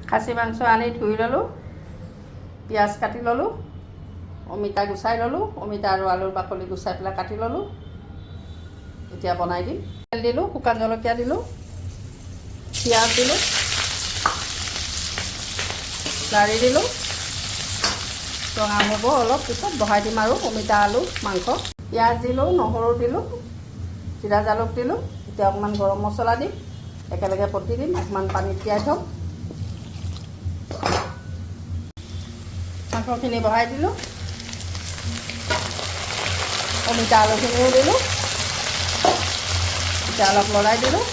খাচী মাংস আনি ধুই ল'লোঁ, পিঁয়াজ কাটি ল'লোঁ, অমিতা গুচাই ল'লোঁ, অমিতা আৰু আলুৰ বাকলি গুচাই পেলাই কাটি ল'লোঁ। এতিয়া বনাই দিম। তেল দিলোঁ, শুকান জলকীয়া দিলোঁ, পিঁয়াজ দিলোঁ, লাৰি দিলোঁ। ৰঙা হ'ব অলপ পিছত বহাই দিম আৰু অমিতা, আলু, মাংস। পিঁয়াজ দিলোঁ, নহৰু দিলোঁ, জিৰা, জালুক দিলোঁ। এতিয়া অকণমান গৰম মছলা দিম, একেলগে বতি দিম। অকণমান পানীত তিয়াই থ'ম। মাংসখিনি বহাই দিলোঁ, অমিতা, আলুখিনিও দিলোঁ। এতিয়া অলপ লৰাই দিলোঁ।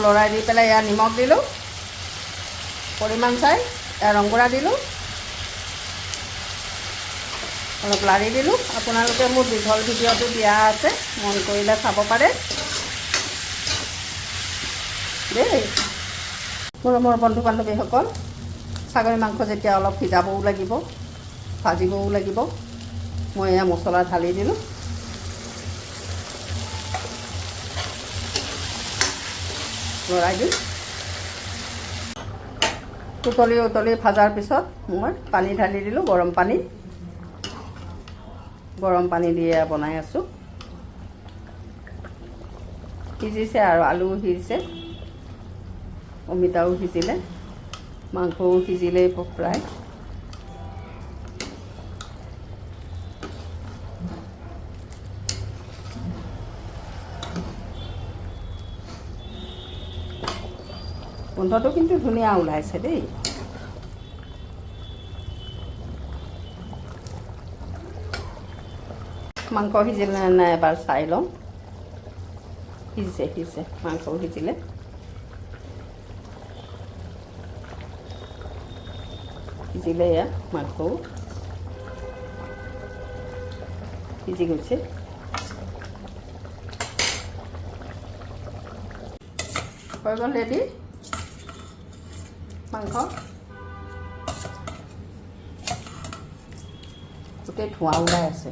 লৰাই দি পেলাই ইয়াত নিমখ দিলোঁ পৰিমাণ চাই, ইয়াত ৰং গুড়া দিলোঁ, অলপ লাৰি দিলোঁ। আপোনালোকে মোৰ দীঘল ভিডিঅ'টো দিয়া আছে, মন কৰিলে চাব পাৰে দেই। মৰমৰ বন্ধু বান্ধৱীসকল, ছাগলী মাংস যেতিয়া অলপ সিজাবও লাগিব, ভাজিবও লাগিব, মই এয়া মছলা ঢালি দিলোঁ। লৰাই দিম। উতলি উতলি ভজাৰ পিছত মই পানী ঢালি দিলোঁ, গৰম পানী। গৰম পানী দিয়ে বনাই আছোঁ। সিজিছে আৰু আলুও সিজিছে, অমিতাও সিজিলে, মাংসও সিজিলেই প্ৰায়। গোন্ধটো কিন্তু ধুনীয়া ওলাইছে দেই। মাংস সিজিলে নে নাই এবাৰ চাই লওঁ। সিজিছে, সিজিছে, মাংসও সিজিলে। সিজিলে, এয়া মাংসও সিজি গৈছে। হৈ গ'ল ৰেডি মাংস। গোটেই ধোঁৱা ওলাই আছে।